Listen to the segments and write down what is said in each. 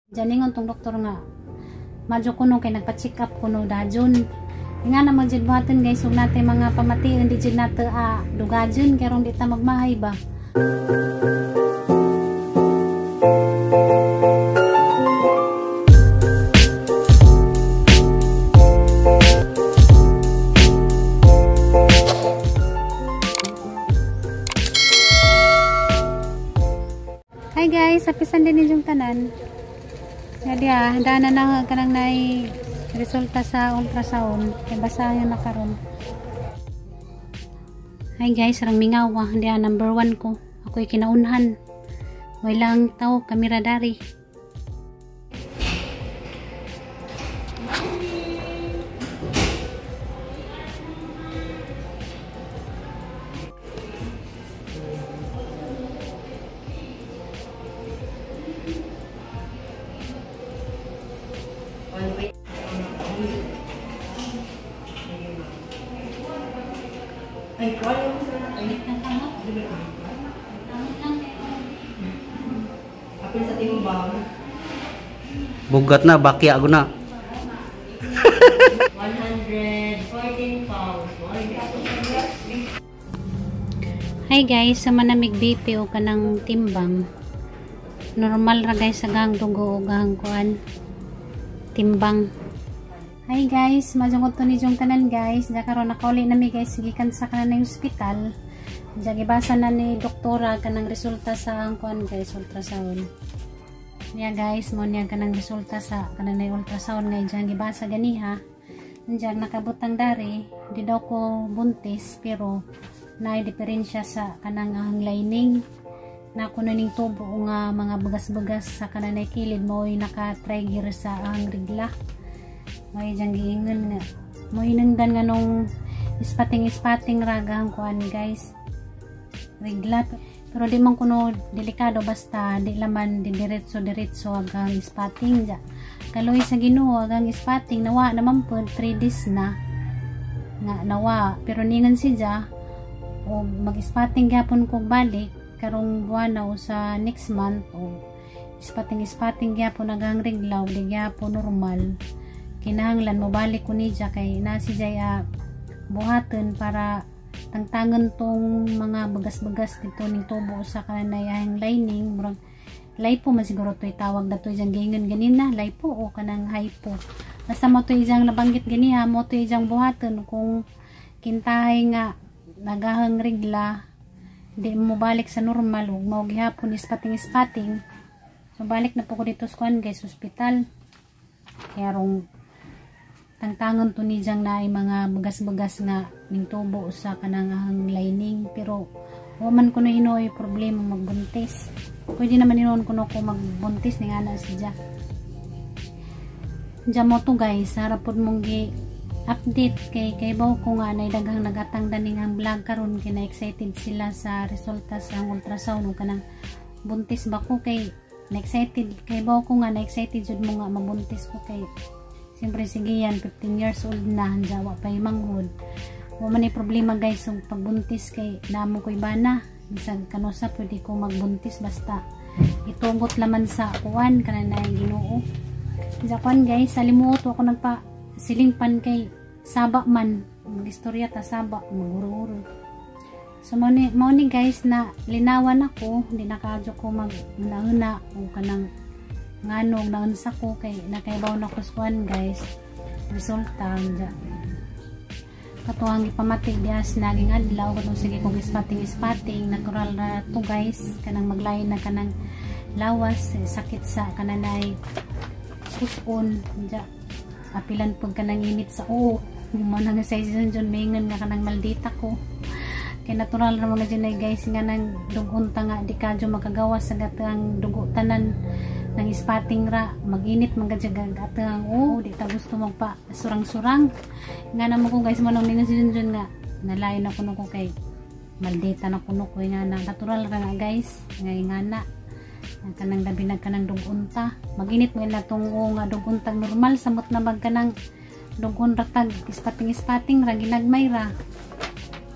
Diyan ingon tong doktor nga madyo kuno kay nagpa-check up kuno dajon. Nga na magyud buhaton guys ug natay mga pamation di jud nato dugajon kay rong di ta magmahay ba. Hi guys, happy Sunday ninyong tanan. Jadi handa na na kanang nay resulta sa ultrasound. Kay basahin na karon. Hi guys, rang mingaw diya number 1 ko. Ako'y kinaunhan. Walang tao kamera dari. Ay, apil sa timbang. Bugat na, bakya ako na. 114 pounds. Hi guys, sa manamig BP o kanang timbang. Normal ra guys sa gang dugo o gang kuan timbang. Hi guys, majungod to ni jong tanan guys. Diya karon nakauli nami guys gikan sa kanang ospital. Diya gibasa na ni doktora kanang resulta sa ang kuan guys, ultrasound. Niya guys, mo niya kanang resulta sa kanang ultrasound nga diyan gibasa ganiha. Diya nakabutang dari, di daw ko buntis pero naay diferensya sa kanang ang lining. Na kuno ning tubo nga mga bagas-bagas sa kanang kilid mo'y naka-trigger sa ang rigla. May diyang giingon nga mo hinungdan nga nung ispating-ispating raga ang kuan guys regla, pero di man kuno delikado basta di laman di diretso-diretso agang ispating ja. Kaloy sa Ginoo agang ispating nawa naman pod 3 days na nga nawa, pero ningon si ja o mag-ispating gyapon kog balik karong buwana o sa next month o ispating-ispating gyapon agang regla o di gyapon normal. Kinahanglan mo balik ko niya kay nasi jay buhaton para tangtangan tong mga bagas-bagas dito ning tubo sa kanayang lining. Murag lipo man siguro to'y tawag na to'y diyang giingon ganina, lipo o kanang hypo. Basta mo to'y diyang nabanggit ganiha, mo to'y diyang buhaton kung kintahay nga nagahang regla di mo balik sa normal ug mao gihapon ispating-ispating. So balik na po ko dito sa kuan guys, ospital. Kaya rong tangtangon to ni diyang naay mga bagas-bagas nga ning tubo sa kanang ang lining, pero wa man kuno hinoy problema magbuntis. Pwede naman hinuon kuno ko magbuntis ni ana siya. Diya mo to guys, harap pod mong gi update kay baw ko nga nay daghang nagatang daning ang vlog karon kay na excited sila sa resulta sa ultrasound ug kanang buntis ba ko kay na excited kay baw ko nga na excited jud mo nga mabuntis ko kay siyempre sige yan 15 years old na hanja wa pay manghod. Wa man ay problema guys sa pagbuntis kay namo ko'y bana bisag kanosa pwede ko magbuntis basta itugot laman sa kuan kanan na Ginoo. Diya kuan guys, salimuot ako nagpa silingpan kay saba man magistorya ta saba maguro-uro. So mao ni guys na linawan ako, hindi nakaadyo ko maguna-una o kanang nganong naunsa ko kay nakaibaw na ko sa kuan guys resulta. Diya katuang ipamatig dias naging adlaw katong sige kog ispating-ispating natural na to guys kanang maglain na kanang lawas sakit sa kananay kuson. Diya apilan pag kanang init sa uo mo nang sa season jud mingon nga kanang maldita ko kay natural ra mga jud guys nga nang dugon ta nga di kadyo makagawas sa gatang dugo tanan nang ispating ra maginit man gud gatang o di ta gusto magpa surang-surang nga namo ko guys mo nang mingon si Junjun nga nalain na kuno ko kay maldita na kuno ko nga na natural ra nga guys nga ngana kanang labi na kanang dugon ta maginit man na tong nga dugon tag normal samot na bag kanang dugon ra tag ispating-ispating ra ginagmay ra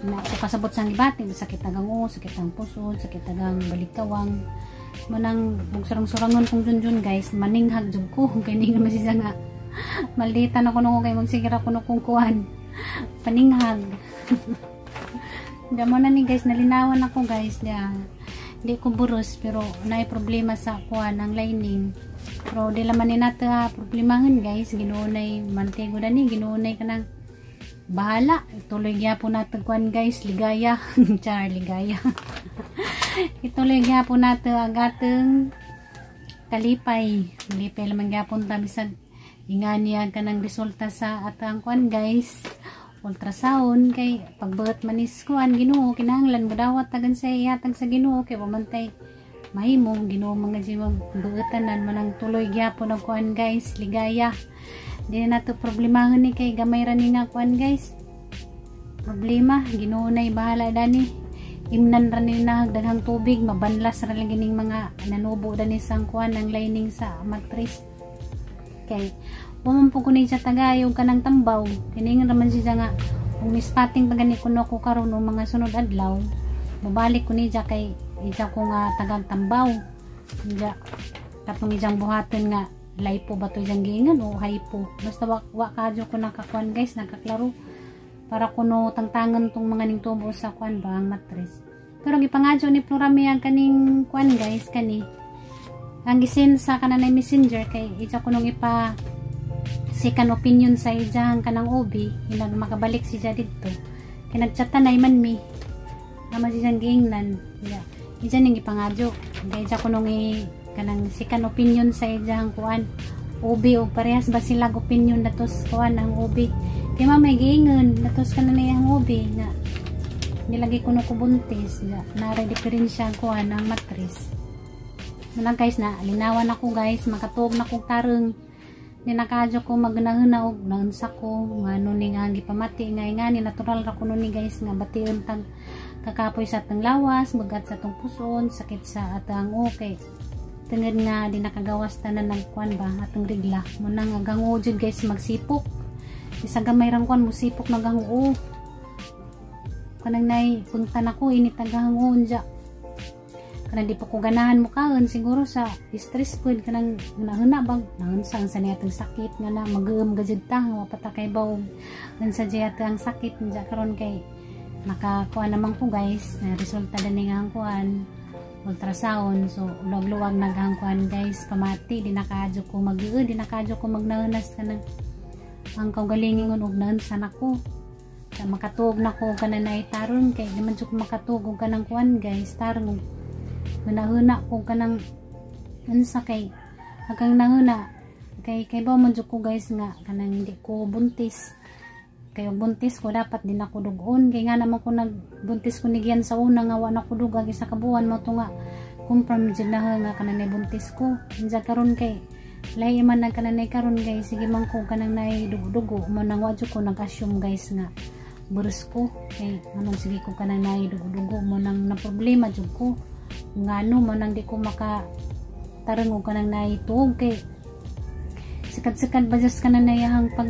na ako kasabot sa gibati sakit agang uo, sakit ang puso, sakit agang balikawang. Manang bugsurang-surangon kong junjun, guys, maninghag jud ko kay ningon man siya nga maldita na kuno ko kay magsigira kuno kong kuan paninghag. Damo na ni, guys, nalinawan ako, guys, ya. Di ko buros pero naay problema sa kuan ang lining. Pero di laman ni nato problemahon, guys. Ginoo nay mantego dani, Ginoo nay kanang bahala. Tuloy gyapon nato kuan, guys, ligaya. Char, ligaya. Ituloy gyapon nato ang atong kalipay. Lipay lamang gyapon ta bisag ingani ang kanang resulta sa atang kuan, guys, ultrasound, kay pagbuhat manis kuan Ginoo, kinahanglan modawat tagan sa ihatag sa Ginoo kay pamantay mahimo Ginoo mga jiwag buotanan manang tuloy gyapon ang kuan, guys, ligaya. Di na nato problemahon ni kay gamay ra ni nga kuan, guys, problema. Ginoo nay bahala dani. Imnan ra ni na daghang tubig, mabanlas ra lagi ning mga nanubo dani sa kuan ang lining sa matris kay wa man po ko ni siya tagayog kanang tambaw. Kiningan raman siya nga kung mispatting pa gani kuno ko karon o mga sunod adlaw, mobalik ko niya kay ija ko nga tagang tambaw. Ija katong ijang buhaton nga lipo ba to ijang giingan o hypo, basta wa kadyo ko nakakuan, guys, nakaklaro para kuno tangtangan tong mga ning tubo sa kuan ba ang matris. Pero gipangadyo ni Florami ang kaning kuan, guys, kani ang gisend sa kananay Messenger kay ija ko nung ipa second opinion sa ijang kanang OB hinag makabalik siya didto kay nagchatan ay man mi ama siyang giingnan. Yeah. Ija ning gipangadyo kay ija ko nung i kanang second opinion sa ijang kuan OB o parehas ba sila opinion natos kuan ang OB kay mamay giingon natos kananay ang OB nga nilagay ko no ko buntis ya, nara diferensya ang kuan ang matris. Manang, guys, na linawan ako, guys, makatuog na kog tarong. Ni nakadyo ko magnahuna og naunsa ko ngano ni nga gipamati nga nga ni natural ra kuno ni, guys, nga bation tag kakapoy sa atong lawas, magat sa atong puson, sakit sa atang okay tungod nga di nakagawas tanan ng kuan ba atong rigla mo nang gango jud, guys, magsipok isa gamay rang kuan musipok na gango kanang nay punta nako init ang gango unja kanang di pa ko ganahan mo kaon siguro sa stress pud kanang nahuna bag naunsa sa niya atong sakit nga na mag-uum gajud ta wa pa ta kay baw unsa jay ang sakit unja. Karon kay nakakuha naman ko, guys, na resulta dani nga ang kuan ultrasound, so luwag-luwag naghang kuan, guys, pamati. Di nakadyo ko mag di nakadyo ko magnahunas kanang ang kaugalingon og naunsa nako sa makatuog na ko kanang taron kay di man jud ko makatuog og kanang kuan, guys, tarong hunahuna ko kanang unsa kay hagang nahuna kay kay ba man jud ko, guys, nga kanang hindi ko buntis kay og buntis ko dapat din ako dugon kay nga naman ko nagbuntis ko nigyan sa una nga wa na ko dugag isa ka buwan mo to nga confirm jud na nga kanang buntis ko. Unsa karon kay lahi man nag kananay karon, guys, sige man ko kanang nay dugo-dugo mo nang wa jud ko nag-assume, guys, nga buros ko kay anong sige ko kanang nay dugo-dugo mo nang na problema jud ko ngano mo nang di ko maka tarong og kanang naituog kay sikad-sikad ba just kanang nayahang pag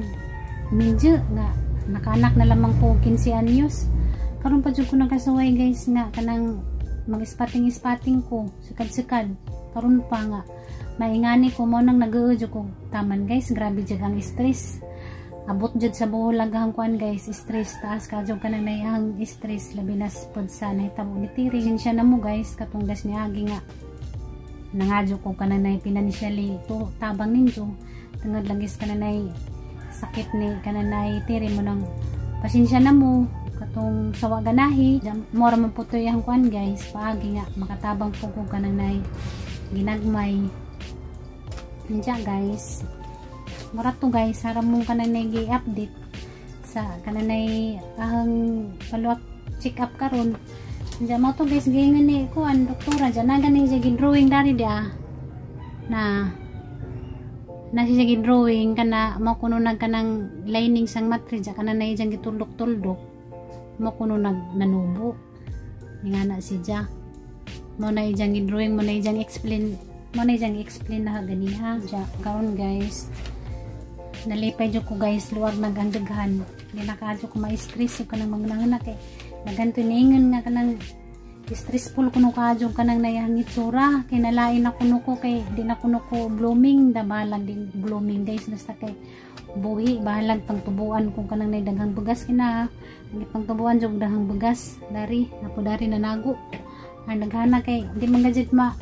minjo nga nakaanak na lamang ko 15 anyos. Karon pa jud ko nagkasuway, guys, nga kanang mag-spotting-spotting ko sikad-sikad karon pa nga maingani ko mo nang nag-uudyo ko taman, guys. Grabe jud ang stress, abot jud sa bulag ang kuan, guys, stress taas ka jud kanang nayahang stress labi na pod sa nahitabo ni Tiri. Siya na mo, guys, katong das ni agi nga nangadyo ko kananay financially to tabang ninyo tungod langis kananay sakit ni kananay Tiri mo nang pasensya na mo katong sawa ganahi mora man po to yung kuan, guys, paagi nga makatabang po ko kananay ginagmay. Nandiyan, guys, mura to, guys, haram mo kananay gi-update sa kananay ang follow up check up karon. Diyan mo to, guys, giingon ni kuan doktora diyan na gani siya gi-drawing dari dia na na siya gi-drawing kana mo kuno nag kanang lining sang matris kana na ijang gituldok-tuldok mo kuno nag nanubo nga na siya mo na ijang gi-drawing mo na ijang explain mo na ijang explain na ganiha. Diya karon, guys, nalipay jud ko, guys, luwag nagandaghan di nakaadyo ko ma-stress ko kanang magnanganak kay naganto niingon nga kanang Stressful kuno kaadyo kanang nayang itsura kay nalain na kuno ko, kay di na kuno ko blooming da, bahalag di blooming, guys, basta kay buhi, bahalag pangtubuan kung kanang nay daghang bugas kina ang pangtubuan jud daghang bugas dari napo dari nanago ang naghana kay di man gajid ma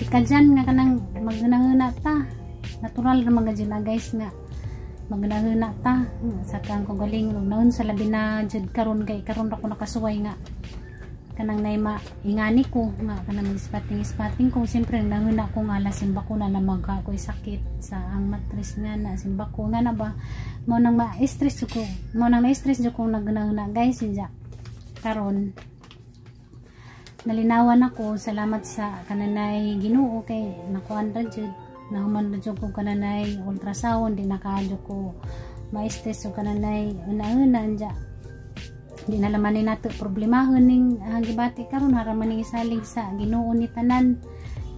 ikajan nga kanang maghunahuna ta. Natural ra man gajid na, guys, nga maghunahuna ta sa kang kagaling naon sa labi na jud karon kay karon ra ko nakasuway nga kanang nay ma ingani ko nga kanang spotting spotting ko. Siyempre nanguna ko nga lasin ko na magka ko sakit sa ang matris nga na simba ko nga na ba, mo nang ma-stress ko, mo nang na-stress ko nagnahuna, guys. Inja karon nalinawan ako, salamat sa kananay Ginoo kay nakuan ra jud, nahuman ra jud ko kananay ultrasound, di nakaadyo ko ma-stress og kananay una-una. Anja di na laman ni nato problemahon ning ang gibati karon, hara man ning isalig sa Ginoo ni tanan.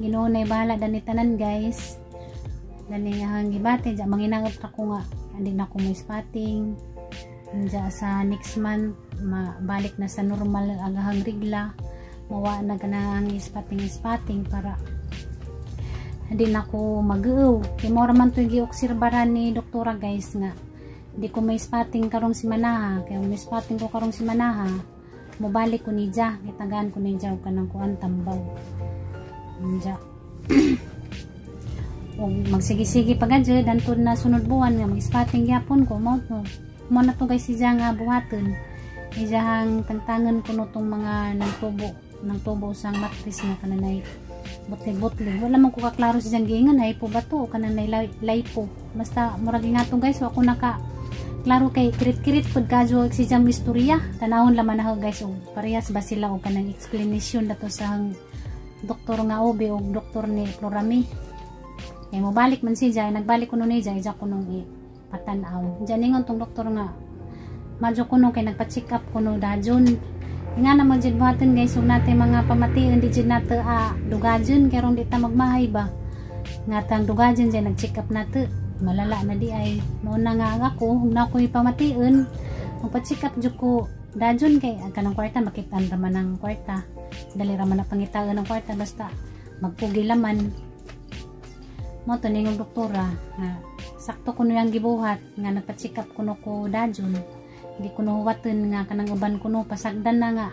Ginoo nay bahala dani tanan, guys, dani ang gibati. Ja manginangot ako nga hindi na ko mo spotting. Anja sa next month mabalik na sa normal ang ahang rigla, mawa na kanang spotting spotting para hindi na ko mag-uaw kay mao ra man to giobserbaran ni doktora, guys, nga di ko may spotting karong simanaha, kay may spotting ko karong simanaha, mobalik ko niya, gitagaan ko niya og kanang kuan, tambaw. Niya og magsige-sige pa gadyo danto na sunod buwan nga mag-spotting gyapon ko. Mo to, mo na to, guys, siya nga buhaton, iyahang tangtangan ko no tong mga nagtubo ng tubo sang matris nga kananay butli-butli. Wala man ko kaklaro sa siyang giingan, hypo ba to o kananay lipo. Basta murag nga to, guys, wa ko naka klaro kay kirit-kirit pud kadyo si siyang istorya. Tanawon laman na, guys, og parehas ba sila og kanang explanation dato sa doktor nga OB og doktor ni Florami. Kay mobalik man siya, nagbalik ko nun niya, ija ko nung ipatan-aw. Diyan ningon tong doktor nga madyo kuno kay nagpa-check up kuno dajon. Nga na jud buhaton, guys, ug natin mga pamation di jud nato dugajon kay ron di ta magmahay ba nga tang dugajon dyan nag-check up nato, malala na di ay. Mao na nga ang ako ug na ko ipamation, magpa-check up jud ko dajon kay ang kanang kwarta makitaan ra man ang kwarta, dali ra man na pangitaan ang kwarta basta magpugi laman mo to. Ningong doktora nga sakto kuno yang gibuhat nga nagpa-check up kuno ko dajon, hindi ko huwaton nga kanang uban kuno pasagdan na nga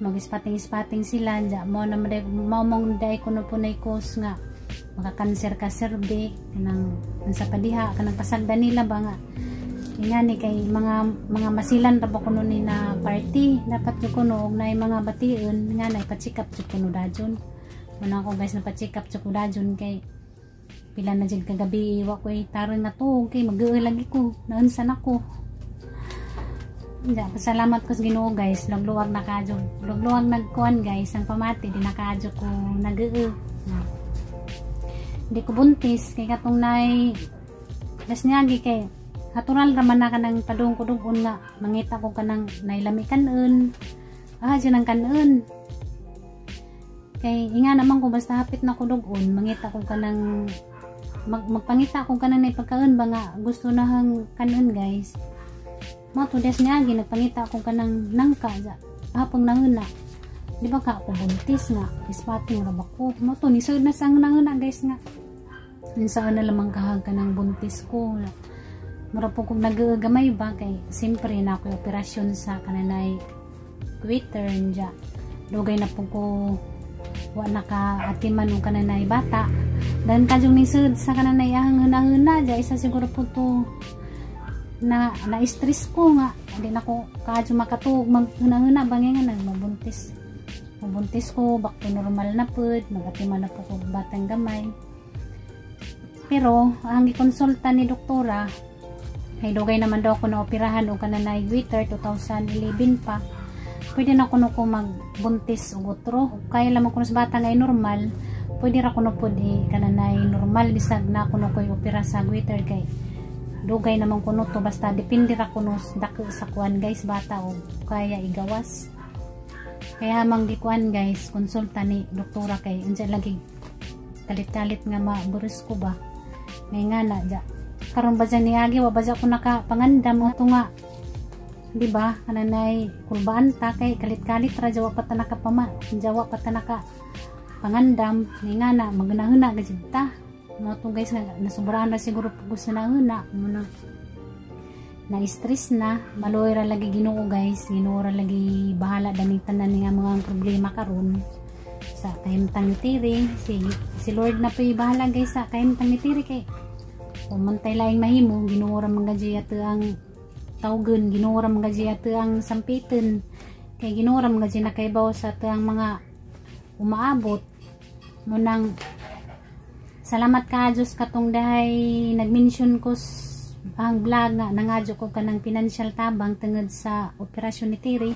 mag-spotting-spotting sila. Dya mo na mo mong day kuno punay cause nga makakanser ka cervix kanang sa padiha kanang pasagdan nila ba nga ingani kay mga masilan ra ba kuno ni na party. Dapat jud kuno og naay mga bation nga na ipa-check up jud kuno dajon. Muna ako, guys, na pa-check up jud ko dajon kay pila na jud kagabi wa ko taron na to kay mag lagi ko naunsa na ko. Ya, pasalamat ko sa Ginoo, guys. Lugluwag na kadyo. Lugluwag nagkuan, guys. Ang pamati di na kadyo ko nag. Hindi ko buntis kay katong nay das niyagi kay natural raman na kanang padung ko dugon nga mangita ko kanang nailami kanon dyan ang kanon kay inga naman ko basta hapit na ko dugon mangita ko kanang magpangita ko kanang nay pagkaon ba nga gusto na hang kanon, guys. Mo to des niya nagpangita ko kanang nangka ja hapong nanguna, di ba ka ako buntis nga spotting ra ba ko. Mo to ni sud na sang nanguna, guys, nga saan na lamang kahag kanang buntis ko, mura po kong nagagamay ba kay siyempre na ako operasyon sa kananay goiter. Dya dugay na po ko wa naka atiman og kananay bata dan kadyong nisud sa kananay ahang hunahuna. Dya isa siguro po to na na-stress ko nga hindi na ko kadyo makatuog maghunahuna bangay nga nag mabuntis mabuntis ko, back to normal na pud, magatiman na po ko batang gamay. Pero ang gikonsulta ni doktora ay dugay naman daw ako na operahan og kananay goiter, 2011 pa, pwede na kuno ko magbuntis og utro. Kaya lamang kuno sa bata nga normal, pwede ra kuno pud kananay normal bisag na kuno ko'y opera sa goiter kay dugay naman kuno to. Basta depende ra kuno dako sa kuan, guys, bata og kaya igawas. Kaya mang gikuan, guys, konsulta ni doktora kay unsa lagi kalit-kalit nga maburis ko ba ngay nga na dya karon ba dyan niagi wa ba dya ko nakapangandam o to nga Di ba? Kananay kulbaan ta kay kalit-kalit ra, jawa pa ta nakapama, jawa pa ta naka pangandam ni nga na magnahuna gajud ta. Mo to guys nga nasubrahan na siguro pugos na nahuna mo na na stress na. Maluoy ra lagi Ginoo guys, Ginoo ra lagi bahala daning tanan nga mga problema karon sa kahimtang ni Tiri. Si Lord na po'y bahala guys sa kahimtang ni Tiri kay pumantay laing mahimo. Ginoo ra man gajud ato ang tawgon, Ginoo ra man gajud ato ang sampiton kay Ginoo ra man gajud nakaibaw sa ato ang mga umaabot mo. Nang salamat ka Diyos katong dahay nag-mention ko ang vlog nga nangadyo ko kanang financial tabang tungod sa operasyon ni Tiri.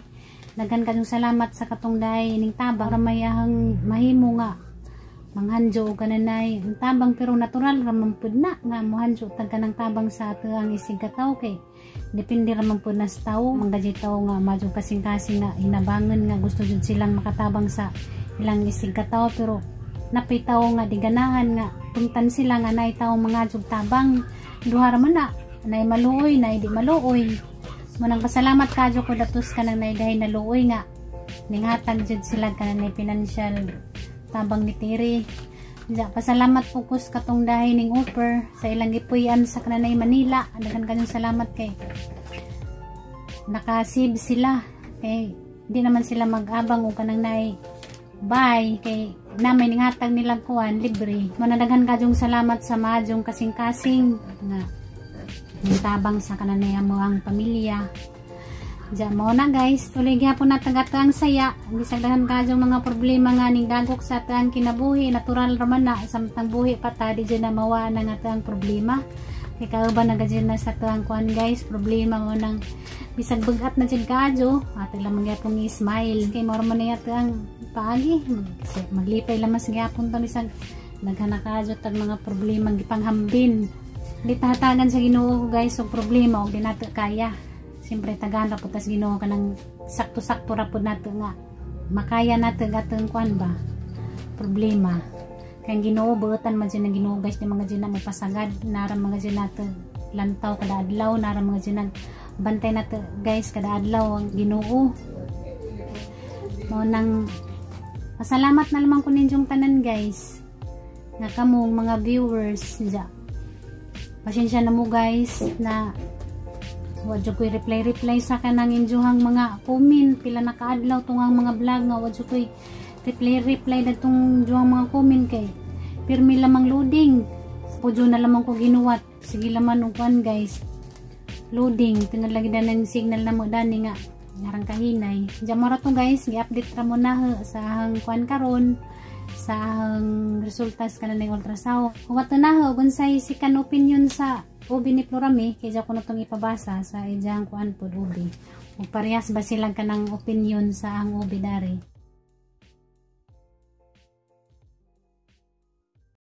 Daghan kayong salamat sa katong dahay ning tabang ra mayahang mahimo nga manghanjo og kananay ang tabang, pero natural ra man pud na nga mohanjo tag kanang tabang sa ato ang isig katawo kay depende ra man pud na sa tawo. Manggaji tawo nga madyo kasing-kasing nga hinabangon nga gusto jud silang makatabang sa ilang isig katawo, pero napay tawo nga di ganahan nga tungtan sila nga naay tawo mga jud tabang. Duha ra man na, nay maluoy, nay di maluoy. Munang pasalamat kadyo ko datos kanang nay dahay naluoy nga ninghatag jud sila kanang financial tabang ni Tiri. Ja, pasalamat po kus katong dahay ning offer sa ilang gipuy-an sa kananay Manila. Daghan kayong salamat kay nakasave sila kay di naman sila mag-abang og kanang nay bye kay na may ninghatag nilang kuan libre. Manadaghan kadyong salamat sa madyong kasing-kasing nga tabang sa kananay mo ang pamilya. Diya mo na guys, tuloy gyapon na tagato ang saya. Bisag daghan kadyong mga problema nga ning dagok sa atang kinabuhi, natural ra man na samtang buhi pa ta, di dyan na mawa na nga ang problema. Kay kauban na gadyan na sa atang kuan guys, problema mo nang bisag bugat na jud kadyo, ato lamang gyapon i-smile kay mao man na ang paagi. Maglipay lamas gyapon ta bisag daghan na kadyo tag mga problema gipanghambin. Di tahatagan sa Ginoo guys og problema og di nato kaya. Siyempre tagaan ra pud tas Ginoo kanang sakto-sakto ra pud nato nga makaya nato atong kuan ba problema. Kay Ginoo buotan man jud ang Ginoo guys, di mga jud na mopasagad, nara mga jud nato lantaw kada adlaw, nara mga jud bantay nato guys kada adlaw ang Ginoo. Mao nang pasalamat na lamang ko ninyong tanan guys nga kamong mga viewers. Diya, pasensya na mo guys na wa jud koy reply sa kanang inyohang mga comment. Pila na kaadlaw tungang mga vlog nga wa jud koy reply datong inyohang mga comment kay pirmi lamang loading. Pudyo na lamang ko ginuwat, sige laman og kuan guys, loading tungod lagi dan signal na mo dani nga ngarang kahinay. Diya mo ra to guys, gi-update ra mo na sa ahang kuan karon sa ahang resultas kanan ng ultrasound. Kung ato na ho, unsay second opinion sa OB ni Florami, kay ko na itong ipabasa sa ijang kuan po OB. Ug parehas ba silang kanang opinion sa ang OB dari.